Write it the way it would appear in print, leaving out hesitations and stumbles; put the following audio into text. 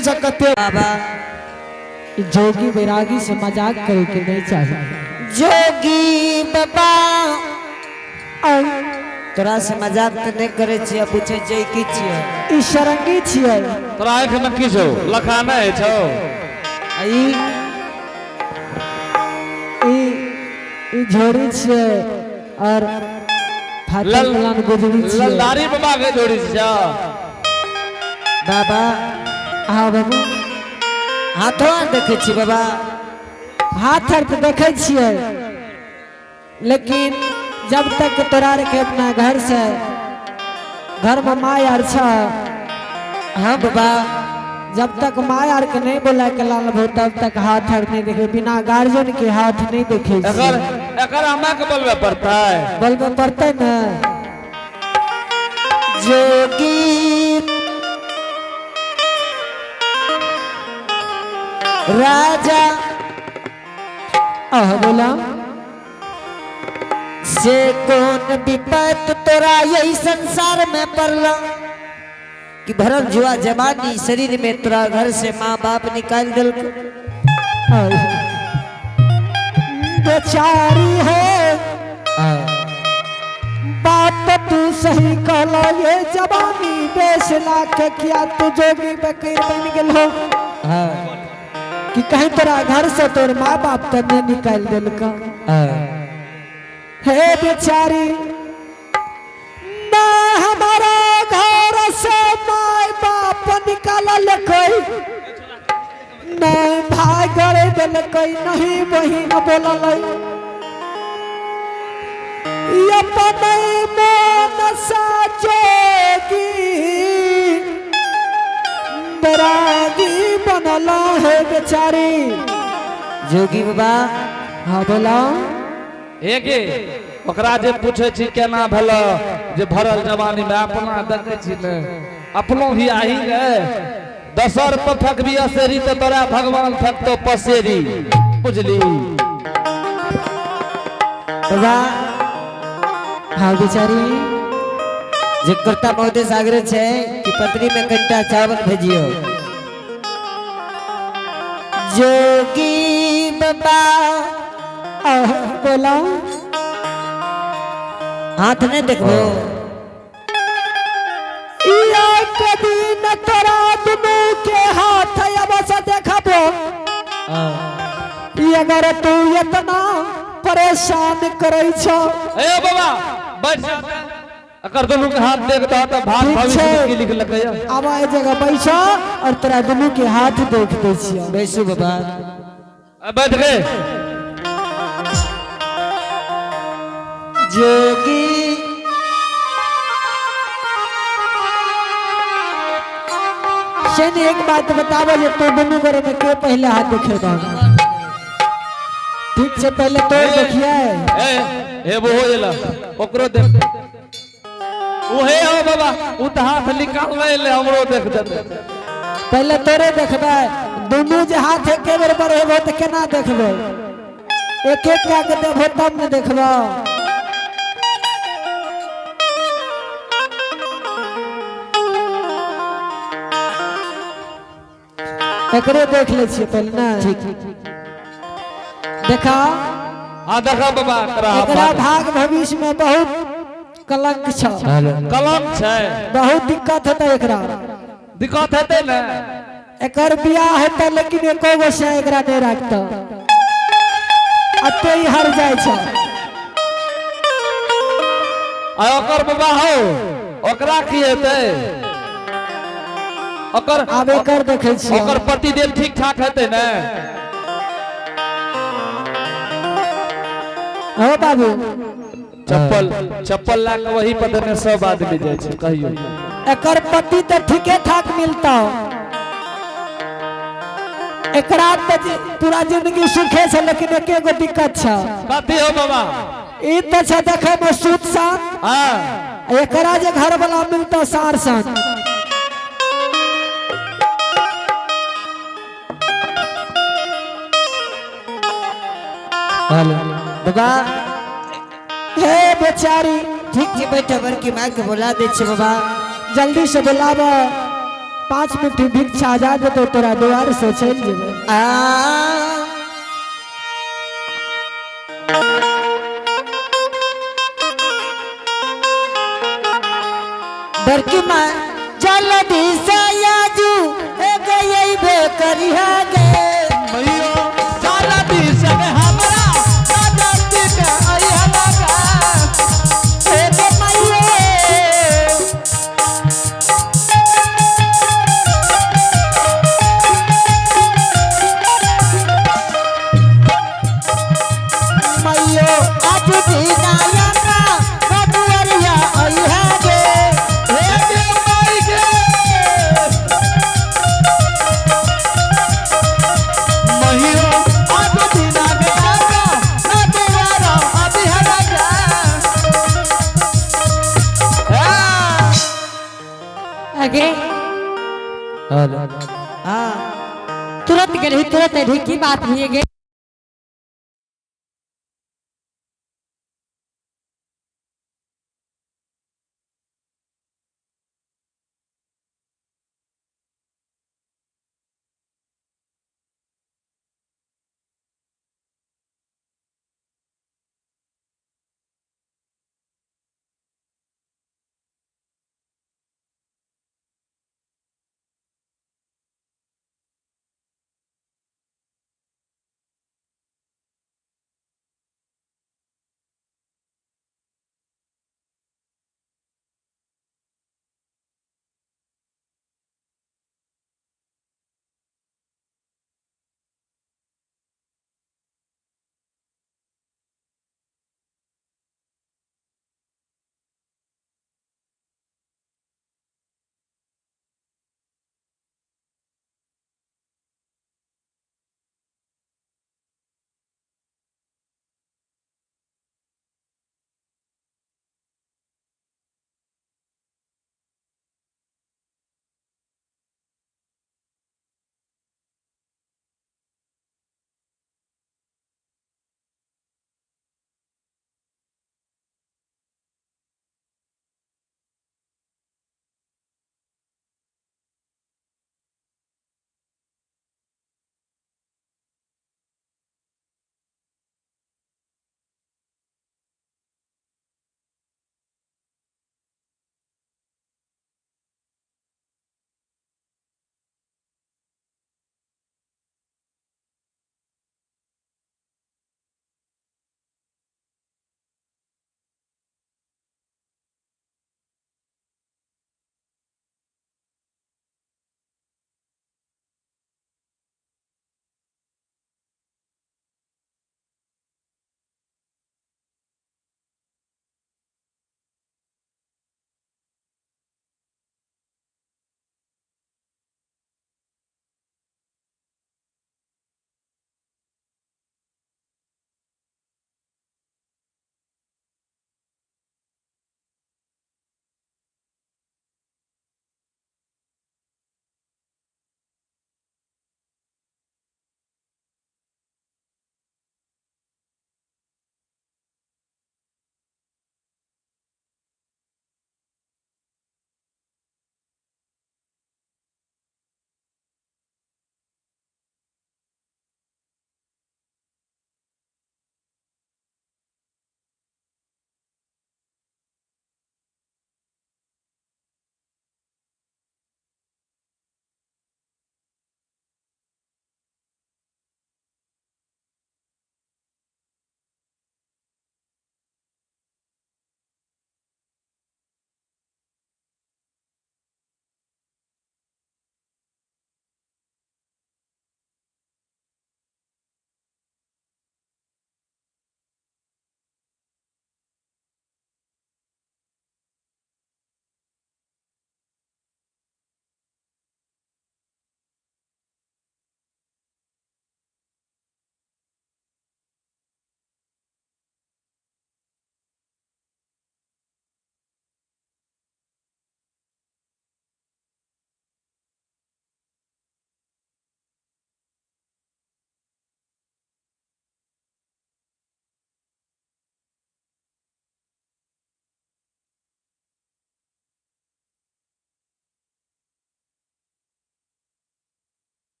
देखै छ कते। बाबा। ई जोगी बैरागी से मजाक करे के नहीं चाहिए। जोगी बाबा, तोरा से मजाक तऽ नहि करै छियै, पूछै छियै की छियै? ई सरंगी छियै। तोरा आँखि में की छौ? लखा नहि छौ? आ ई ई ई झोरी छियै और फाटल मिलान गुजरी छियै। ललदारी बाबा के जोड़ी छौ। बाबा। हाँ बाबू। हाथो आर देखै छी बाबा? हाथ आर तऽ देखै छियै, लेकिन जब तक तोरा आर के अपना घर से, घर में my are छ। हाँ बाबा। जब तक my are के नहीं बोला के लानबो तब तक हाथ आर नहीं देखे, बिना गार्जियन के हाथ नहीं देखे। एकर एकर हमरा के बोलबे पड़तै? बोलबे पड़तै ने। जोगी राजा। आह, बोला। से कौन विपत तोरा यही संसार में पड़ल कि भरल जुआ जवानी शरीर में तोरा घर से माँ बाप निकाल दिल? बेचारी है, बात तू सही कहलो। ये जवानी बेस ला के किया तू जोगी बकीर बन गेल हो कि कहीं तोरा घर से तोर माँ बाप तो नहीं निकाल दिलका? हे बेचारी, ना हमारा घर से माय बाप निकालल कोई, नहीं भाई गड़े दिलकै, नहीं बहिन बोलल। अपने मन सा जोगी बैरागी बनल है बेचारी। जोगी बाबा। हाँ, बोला। एगे ओकरा जे पूछे छी केना भेल जे भरल जवानी में, अपना देखै छी ने, अपनो ही आही गे दसर पर फकबी असेरी तो तोरा भगवान फकतो पसेरी, बुझली? बाबा। हाँ बेचारी। जे कर्ता महोदय से आग्रह छै कि पत्री में कनिटा चावल भेजियो। जोगी बाबा। आह, बोला। हाथ नहीं देखबो? या कभी न तोरा दुनू के हाथ अवश्य देखबो। ई अगर तू इतना परेशान करै छो। ए बाबा, बैठ जा। अकर दुनू के हाथ देखता तऽ भाग ठीक भविष्य छै। में की लिखलकै? आब एहि जगह बैसो और तोरा दुनू के हाथ देख दै छियौ। बैसू बाबा। बैठ गए। जोगी शन, एक बात बताबो जे तू दुनू गोरे में के पहले हाथ देखेबा? ठीक छै, पहले तोर देखिए। ए ए, वो हो गेला, ओकरो देख। उहे हो बाबा, उ तऽ हाथ निकाल ले, हमरो देख देते। पहले तोरे देखबै। दुनू जे हाथ एके बेर बढ़ेबो तऽ केना देखबै? एक एक कए के देबो तब ने देखबो। एकरे देख लै छियै पहले ने। ठीक। देखा। हाँ, देखा बाबा, एकरा। एकरा भाग भविष्य में बहुत कलंक छ। कलम छै। बहुत दिक्कत हेतै एकरा। दिक्कत हेतै ने। एकर बियाह हेतै, लेकिन एको गो से एकरा नहीं राखतौ। अते ही हर जाइ छै। आ ओकर बाबा हो, ओकरा की हेतै ओकर? आब एकर देखै छियै। ओकर पतिदेव ठीक ठाक हेतै ने? हो बाबू। चप्पल चप्पल ला के वही पर देने सब आदमी जाइ छै कहियो। एकर पति तऽ ठीके ठाक मिलता। एकरा तऽ पूरा जिंदगी सुखे छै, लेकिन एके गो दिक्कत छै। कथी हो बाबा? ई तऽ छै देखे में सूत सन। एकरा जे घर वाला मिलता सार सन। हेलो बाबा। हे बेचारी। ठीक छै, बैठ। बड़की माँ के बोला दै छियै बाबा। जल्दी से बुलाब। 5 मुट्ठी भिक्षा जा देतो तोरा द्वार से चल जेबे। आ बड़की माँ जल्दी से आजू ए गई बे करिया गे। मैयो जल्दी से हमरा जल्दी के अइहा लगा। ए गे मैयो मैयो आज भी नायका बबुअरिया अइहा गे। हे गे माई गे। मैयो आज दिना गे आगा, ना दुआरा अभी लगा। हाँ। अगे हाँ तुरंत गेलही तुरंत अयलही, की बात हुई गे?